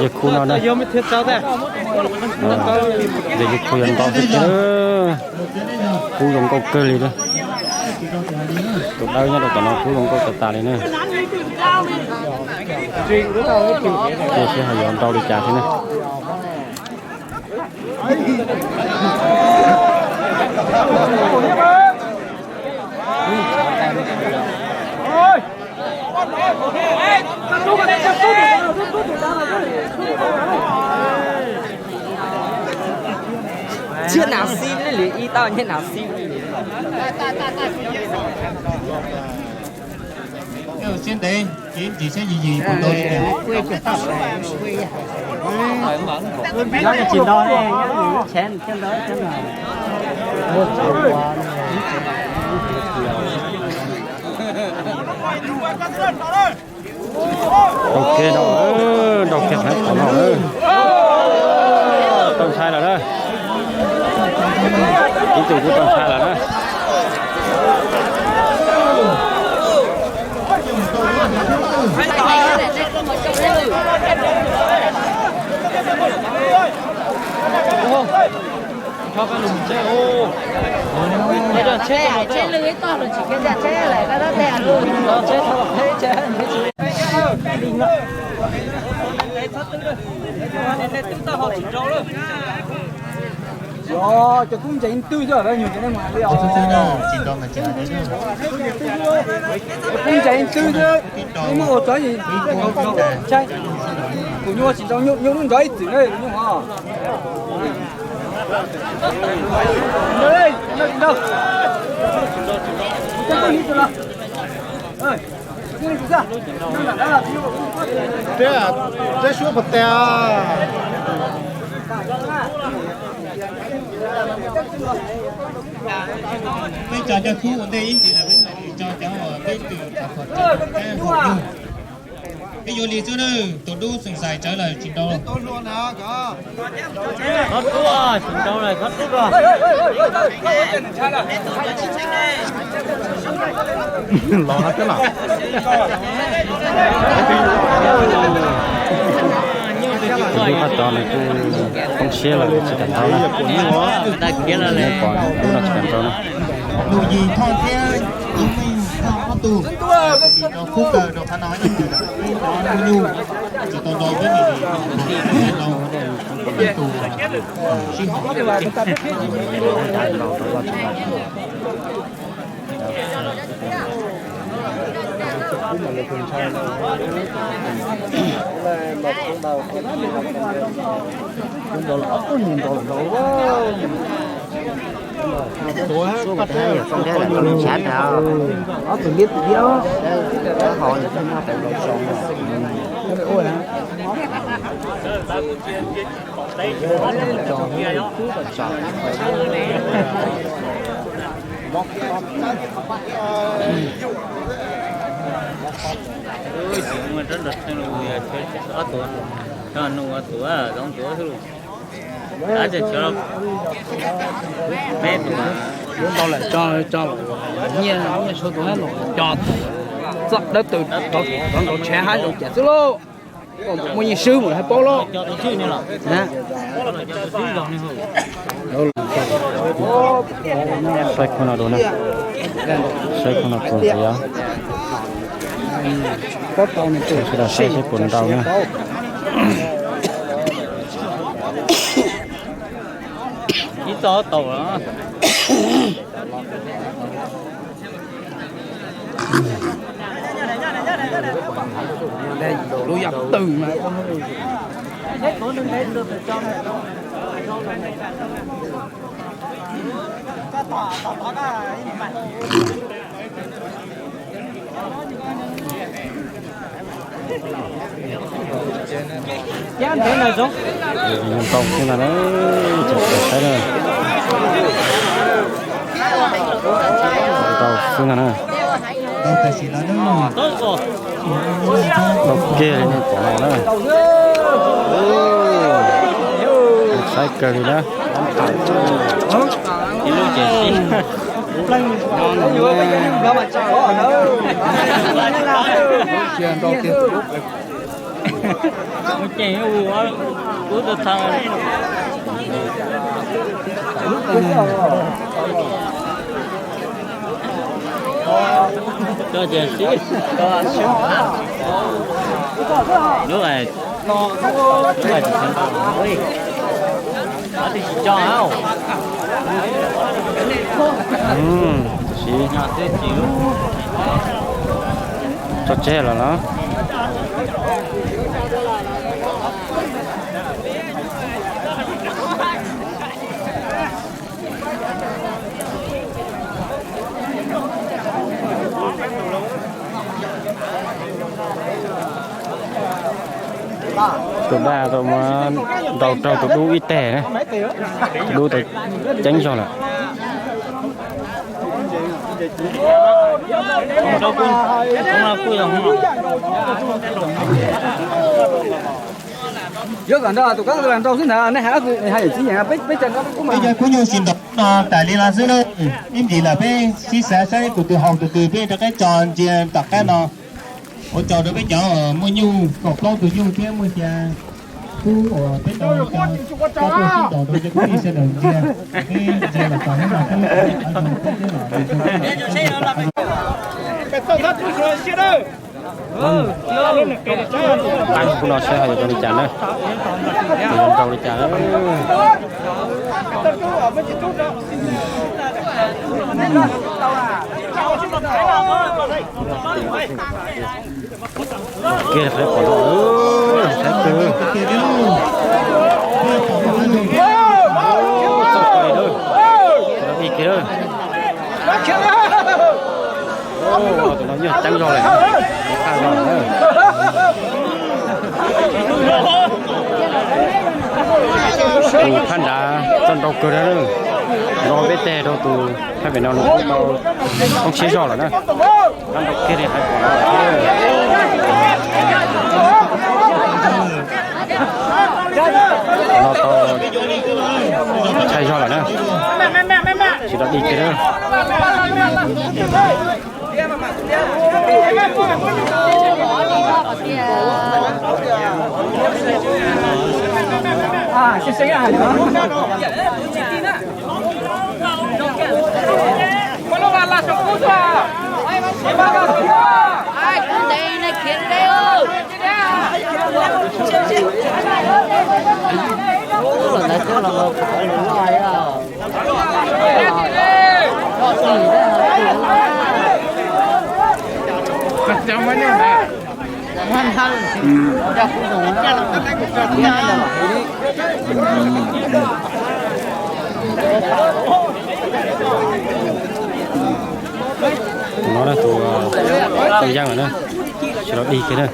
Yog khu no na. Yog khu yog ntau tiag tiag. Kub zoo nkauj kawg li na. Tus dawb nyob rau tom no kub zoo nkauj tas tas li na. Cia seb ho yuav nrau li cas thiab na. Tsiab nas xib li ib tau nyiaj nas xib li. Siab ntev ces ntsis siab yig yig puas tau li cas. Nrau kiag no, nrau kiag qhov no. Tau ntshai lawm na. Ib tug kuj tau ntshai lawm na. Cov kub ntseeg twg xwb, nyuag cov neeg mas li os. Kub ntseeg twg xwb, muaj ua tso ntshai. Kuv nyuaj tsis nrau, nyuaj lub nrov ib txwm na, kuv nyuaj hov. Reb, reb suab puas tau. Peb cov coj kub ua ntej ib ntsis lawm, peb mam li coj cov uas peb twb rau qhov tseem tab hau yug. Peb yuav li xwb na, tus dub xeem xais tsawv lawm tsis nrau. Tsis nrau lawm, tsis nrau. Los no twb los. Tus dub qab tod nws kuj poob siab lawm tsis kam nrau na. Nws pom dub no tsis kam nrau na. Tus yim thoj thiab tus meej thoj ob tug, tus yim rau khub kawg rau qhov no ib tug, tus nyuj tsis tau nrau peb nim nrau tus sib hawm. Yuav ntau lawm, tso, tso, nyiaj, nyiaj suav tus los co txog dawb tw rov nrov tshav hab zoo cas xwb lauj. Koj muaj yeej swb mus hab paub lauj. Saib khub no dua na. Saib khub no puas nqis os. Sawv daws saib seb puas nrau na. Ib txoj tau. Lub yam twg na. Ntau xwb ntag na, tseem saib na. Ntau xwb ntag na. Ntau kiag li nej pom no na. Saib kawg li na. Ib lub ces sib. Ntau tiag. Mus ceem ub, ub tau thav. Coj ces sib, lub, lub tsis tso, tam sim tso tseg lawm los. Tus daj tau muab ntaus raug tus dub ib teg na, tus dub tau ceeb zog lawm. Yuav kom nrog tus kab ntawd los nrau xwb ntag, nej hais hais yam tsis nyeem, peb peb cov no kuj mas. Peb cov kub nyuj tsis ntaus no tas li no xwb na. Ib ntsis lawm peb sib xav saib tus twg haus tus twg peb rov qab tso ntsia tom qab no. Ua tsaug rau peb cov muaj nyuj kaum plaub tus nyuj thiab muaj xya kub uas peb tau coj tuaj sib ntaus rau cov kwv tij sawv daws ntsia. Peb ntsia los txog hnub no xwb, peb qhov zoo peb twb los ntsia. Pab hnub no saib ho yuav rau li cas na, yuav rau li cas na. Kiag qhov pom no, saib kiag, txoj kawg li, txoj kawg li kiag. Tus no nyuag ceeb zog lawm, qaj zog lawm. Tus phab nrad txoj nrau kawg na, nrau peb teg rau tus phab pem no nws kuj tau koob siab zog lawm na. Qab nrau kiag li hais pom no lawm thiab. No tau ntshai zog lawm na. Tsis tau dig kiag na. No na, tus tau yeej lawm na, tsis tau dig kiag na.